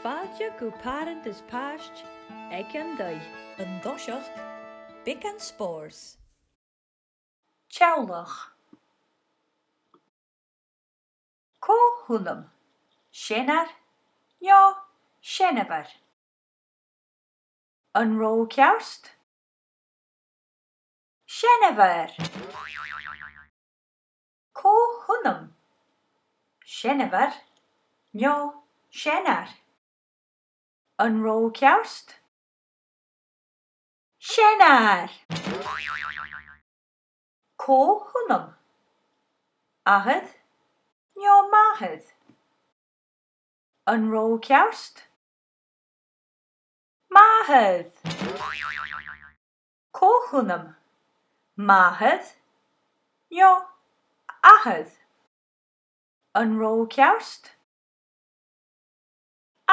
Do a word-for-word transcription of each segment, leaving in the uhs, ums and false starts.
Spailtean gu pàrant is pàiste aig an taigh. An toiseach, beagan spòrs. Teaghlach. Cò th' annam? Seanair no seanmhair? An robh thu ceart? Seanmhair. Cò th' annam? Seanmhair no seanair? An robh thu ceart? Seanair. Cò th' annam? Athair no màthair? An robh thu ceart? Màthair. Cò th' annam? Màthair no athair? An robh thu ceart?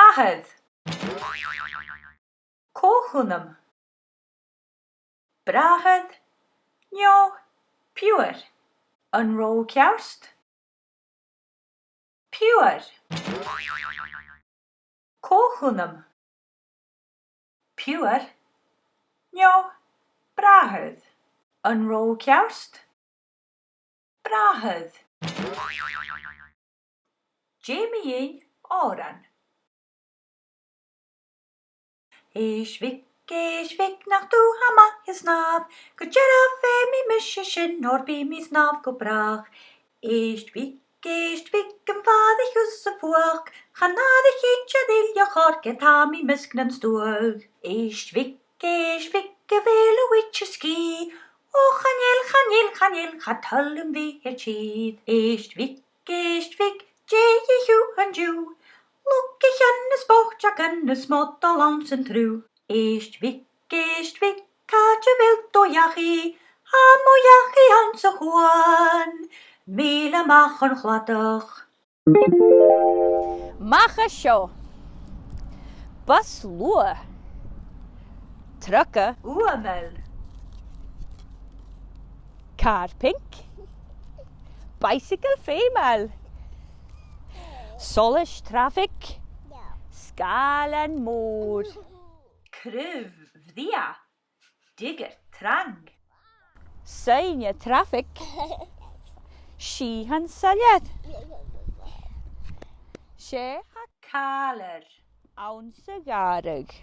Athair. Cò th' annam? Bràthair no piuthar? An robh thu ceart? Piuthar. Cò th' annam? Piuthar no bràthair? An robh thu ceart? Bràthair. Dè mu dheidhinn òran? Èist Bhig, Èist Bhig, nach tu tha math a' snàmh, gu dearbh feumaidh mise sin, oir bidh mi a' snàmh gu bràth. Èist Bhig, Èist Bhig, am fàgaidh thusa fuachd, chan fhàgaidh idir tuilleadh chorc, ged tha mi am measg nan stuagh. Èist Bhig, Èist Bhig, a bheil thu idir sgìth? Ò, chan eil, chan eil, chan eil, cha toil leam bhith air tìr. Èist Bhig, Èist Bhig, dè dh'ith thu an-diugh? Lùgaichean is boiteagan is modal anns an t-sruth. Èist Bhig, Èist Bhig, càit a bheil do dhachaigh? Tha mo dhachaigh anns a' chuan, mìle a-mach on chladach. Mach à seo. Bus luath. Truca uamail. Càr pinc. Bicycle feumail. Solais trafaig. Sgàilean mòr. Craobh bhrèagha. Diogair trang. Soidhne trafaig. Sìthean soilleir. 'S e a tha càilear anns a' ghàrradh.